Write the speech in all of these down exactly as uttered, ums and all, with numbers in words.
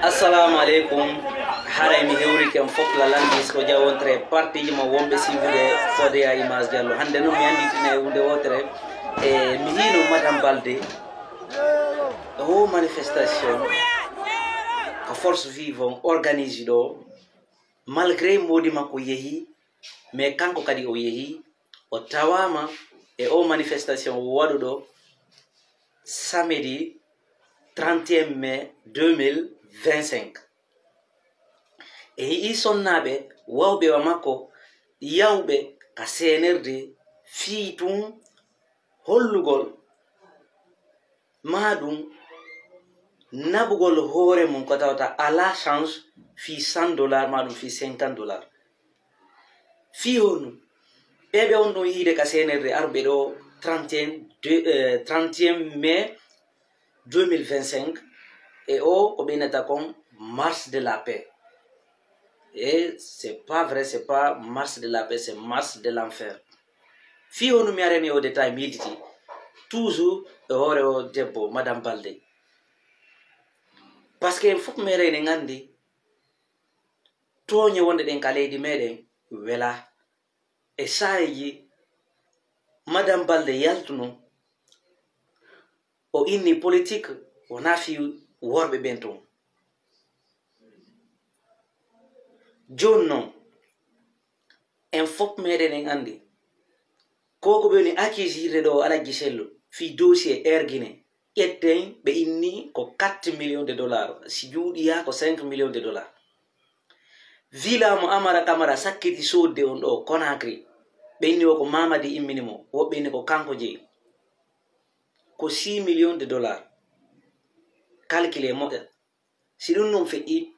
Assalamu aleykum. Haray mi hewrike on fof la landis ko jawontre partiji mo wonɓe siifude fodde ya image Diallo. Hannde noon mi annditine e hunde wotere. E mi hiino Madame Balde o manifestation ko force vive on organise ɗo, malgré modi makko yehi, mais kanko kadi o yehi, o tawama e o manifestation o waɗuɗo samedi trente et un mai deux mille vingt-cinq. E yi'i sonnaaɓe wawɓe wa makko yawɓe ka C N R D fii tun hollugol maa ɗum naɓugol hoore mum ko tawata alaa change fii cent dollars maa ɗum fii cinquante dollars. Fii honɗum? Ɓe ɓe on ɗum yiide ka C N R D arɓe ɗo trente et un de, eh, trente et un mai deux mille vingt-cinq, e o ko ɓe innata kon marche de la paix. E c'est pas vrai, c'est pas marche de la paix, c'est marche de l'enfer. Fii honɗum mi arani o détail mi yiltiti toujours e hoore o debbo Madame Balde. Parce que en fof meɗen en anndi tooñe wonɗe ɗen ka leydi meɗen wela. E saayeji Madame Balde yaltuno, o inni politique wonaa fii worɓe ɓen ton. Jooni non, en fof meɗen en anndi ko ko ɓe woni accusirde ɗo Alhaji Sellu fii dossier Air Guinée. Ƴetten ɓe inni ko quatre millions de dollars, si juuɗi yaa ko cinq millions de dollars. Villa mo Amara Camara sakkiti soodde on ɗo Conakry, ɓe inni o ko Mamadi immini mo, woɓɓe inni ko kanko jeyi. Ko six millions de dollars. Calculé moƴƴa. Si ɗum non feƴƴi,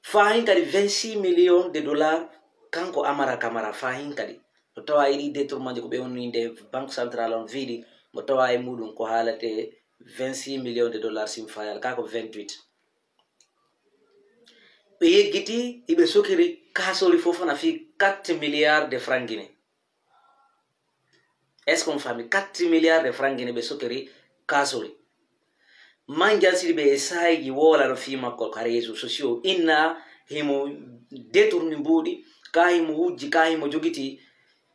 fahin kadi vingt-six millions de dollars kanko Amara Camara fahin kadi. Mo tawa e ɗi détournement ko ɓe woni nde Banque Centrale on viidi, mo tawa e muɗum ko haalate vingt-six millions de dollars sim fayal, ka ko vingt-huit. Ɓe yeggiti, iɓe sokiri kaasori fof na fii quatre milliards de francs Guinée. Est-ce qu'on famille quatre milliards de francs Guinée ɓe sokiri kaasori? Manjan Sidibe e saayeji woolano fii makko ka réseaux sociaux, inna himo détourni mbuuɗi, ka himo wujji, ka himo jogiti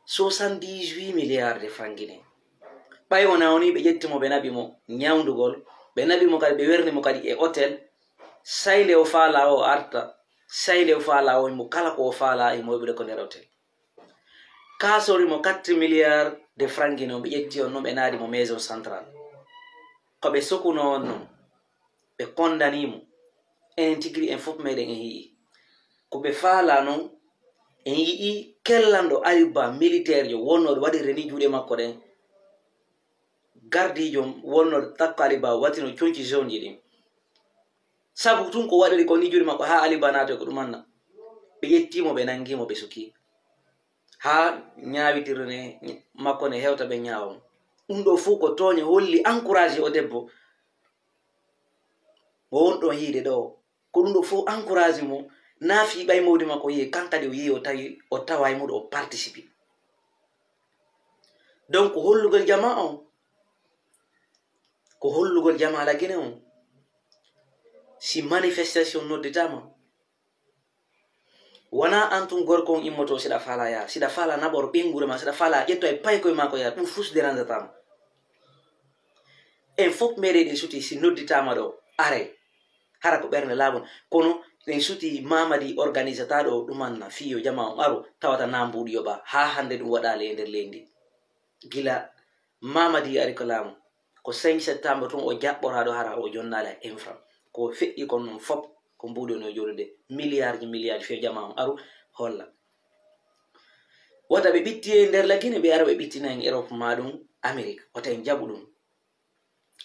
soixante-dix-huit milliards de francs Guinée. Ɓay wona woni ɓe ƴetti mo, ɓe naɓi mo ñawndugol, ɓe naɓi mo kadi, ɓe werni mo kadi e hôtel, say nde o faala o arta, say nde o faala o himo kala ko o faala himo yoɓude ko nder hôtel. Kaasori mo quatre milliards de francs Guinée on, ɓe ƴetti on non, ɓe naadi mo maison centrale. Ko ɓe sokuno on non, ɓe kondanii mo. Enen tigi en fof meɗen en yi'i. Ko ɓe faala non, en yi'i kellanɗo Ayuba militaire jo wonnooɗo waɗirde ni juuɗe makko ɗen. Gardiijo wonnooɗo takko Ayuba watino conci jaune ji ɗin. Sabu tun ko waɗiri ko ni juuɗe makko haa Ayuba naatoy ko ɗum anna. Ɓe ƴetti mo, ɓe nangi mo, ɓe suki. Haa ñaawitirde ne makko ne hewta ɓe ñaawa mo. Ɗum ɗo fof ko tooñe holli encouragé o debbo. Mo won ɗon yiide ɗo. Ko ɗum ɗo fof encouragé mo. Naa fii ɓay mawdi makko yiye, kan kadi o yiye o tawi, o tawa e muɗum o participe. Donc, hollugol jamaa on, ko hollugol jamaa la Guinée on. Si manifestation nodditaama, wonaa an tun gorko on immoto siɗa faala yaa, siɗa faala naɓor ɓeynguure ma, siɗa faala ƴetto e paykoye maa ko yaa, ɗum fus dérange taama. En fof meɗen en suti si nodditaama ɗo, aray. Hara ko ɓernde laaɓon. Kono en suti Mamadi organise taa ɗo ɗumanna fii yo jamaa on aru, tawata naa mbuuɗi yoɓa. Haa hannde ɗum waɗaali e nder leydi. Gila Mamadi ari ko laamu, ko cinq septembre tun o jaɓɓoraa ɗo hara o jonnaali e infra. Ko feƴƴi kon non fof ko mbuuɗi on e joɗude milliard ji milliard fii yo jamaa on aru holla. Wata ɓe ɓitti e nder la Guinée, ɓe ara ɓe ɓittina en Europe maa ɗum Amérique. Wata en jaɓu ɗum.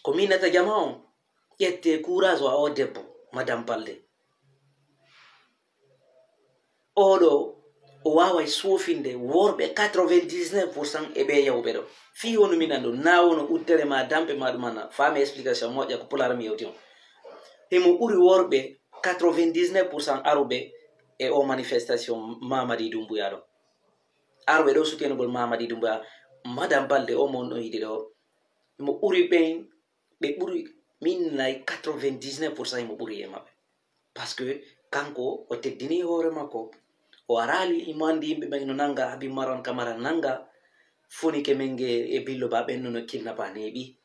Ko minnata jamaa on, ƴette courage wa o debbo, Madame Balde. Oɗo, o waaway soofinde worɓe quatre-vingt-dix-neuf pour cent e ɓe yawɓe ɗo. Fii hono minan ɗo, naa wono uttere ma, dampe ma, ɗum ana. Faami explication moƴƴa ko Pulaar mi yewti on. Himo ɓuri worɓe quatre-vingt-dix-neuf pour cent aruɓe e o manifestation Mamadi Doumbouya ɗo. Aruɓe ɗo sukenugol Mamadi Doumbouya, Madame Balde o mon ɗo yiɗi ɗo. Himo ɓuri ɓen, ɓe ɓuri, min nay quatre-vingt-dix-neuf pour cent himo ɓuri e maɓɓe. Parce que kanko o teddini hoore makko. O araali imo anndi yimɓe ɓen no nannga, Habib Marwan Camara nannga, foni ke men nge e billo ba ɓen no no kidnapa neeɓi.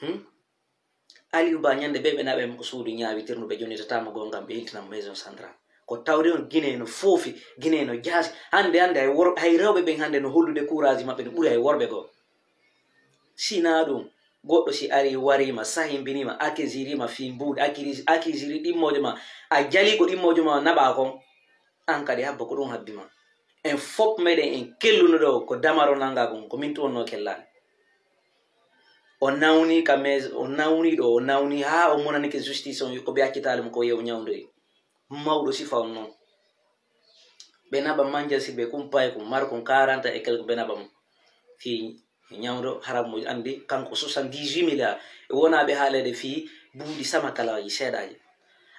Hmm? Aliou Ba ñande ɓe ɓe naɓe mo ko suudu ñaawitirno ɓe jonnitata mo gongam ɓe iltina mo maison centrale. Ko tawde on Guinée no foofi, Guinée no jaasi. Hannde hannde hay wor-, hay rewɓe ɓen hannde no hollude courage maɓɓe no ɓuri hay worɓe goo. Sina ɗum, goɗɗo si ari wariima, sahimbiniima, accusiriima fii mbuuɗi, accusiri ɗimmoojo ma, a jali ko ɗimmoojo ma naɓa kon, an kadi habbo ko ɗum habbi ma. En fof meɗen en kelluno ɗo ko damaro nannga kon, ko min tun wonnoo kellaani. O nawni ka mais, o nawni ɗo, o nawni haa o monanike justice on, ko ɓe accitaali mo ko yew ñawdoyi. Mawɗo sifa on noon. Ɓe naɓa manja si ɓe kumpaay ko mar kon quarante et quelque ɓe naɓa mo. Fii ñawdo haram mo anndi kanko soixante-dix-huit milliards. E wonaa ɓe haaleede fii buuɗi sama kalaaji seeɗaaji.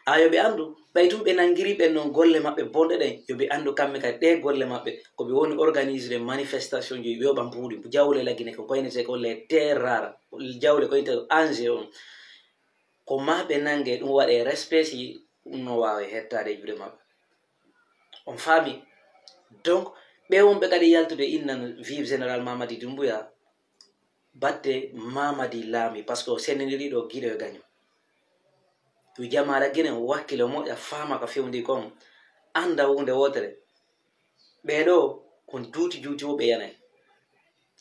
A yo ɓe anndu, ɓay tun ɓe nanngiri ɓen non golle maɓɓe bonɗe ɗen, yo ɓe anndu kamɓe kadi ɗee golle maɓɓe, ko ɓe woni organisde manifestation ji, yoɓa mbuuɗi, jawle lagine ko koynete ko les terres rares, jawle koynete ko enjeu on. Ko ma ɓe nannge ɗum waɗe respect si ɗum no waawi hettaade e juuɗe maɓɓe. On faami? Donc, ɓe wonɓe kadi yaltude innan vive Général Mamadi Doumbouya, batte Mamadi laami, parce que o sennindiri ɗo giɗo e gaño. Yo jamaala Gine wakkilo moƴƴa, faama ka fewndi kon, annda huunde wootere. Ɓee ɗoo, kon juuti juuti wo ɓe yanay.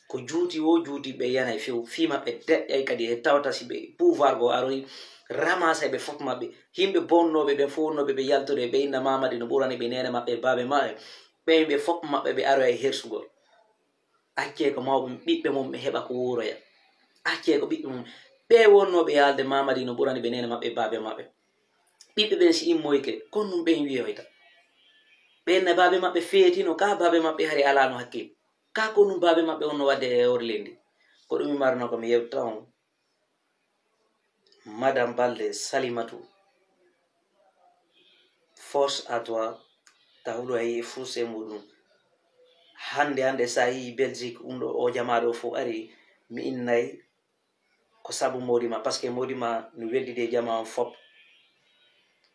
Ko juuti wo juuti ɓe yanay few, fii maɓɓe deƴƴay kadi he tawata si ɓe pouvoir goo aroyi, ramasay ɓe fof maɓɓe. Yimɓe bonnooɓe ɓen fof wonnooɓe ɓe yaltude, ɓe inna Mamadi no ɓurani ɓe neene maɓɓe e baabe maɓɓe. Ɓen ɓe fof maɓɓe ɓe aroya e hersugol. Accee ko mawɓe ɓiɓɓe mum ɓe heɓa ko wuuroya. Accee ko ɓiɓɓe mum. Ɓe wonnooɓe yaalde Mamadi no ɓurani ɓe neene maɓɓe e baabe maɓɓe. Ɓiɓɓe ɓen si immoyke, kon ɗum ɓen wiyoyta. Ɓen na baabe maɓɓe feetino, ka baabe maɓɓe hari alaano hakkil. Ka ko ɗum baabe maɓɓe wonno waɗde e hoore leydi. Ko ɗum mi marno ko mi yewta on. Madame Balde Salimatu, force à toi, ta hulo hay e fuuse muɗum. Hannde, hannde sa yii Belgique, ɗum ɗo o jamaɗo fof ari, mi innay ko sabu Modima, parce que Modima no weldide e jama on fop.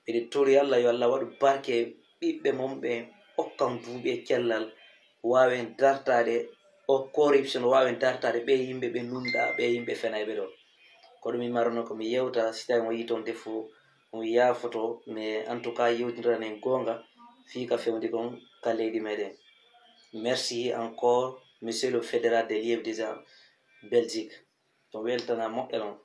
Miɗo tori Allah yo Allah waɗu barke ɓiɓɓe mum ɓe, okkan duuɓi e cellal, waawen dartaade o corruption, waawen dartaade ɓe yimɓe ɓe nunɗa, ɓe yimɓe fenayɓe ɗo. Ko ɗum mi marno ko mi yewta, si tawi mo yii toon defo, mo yaafoto, mais en tout cas yewtindiranen goonga fii ka fewndi kon ka leydi meɗen. Merci encore, monsieur le fédéral de l'I F D Belgique. To weltana moƴƴa ɗon.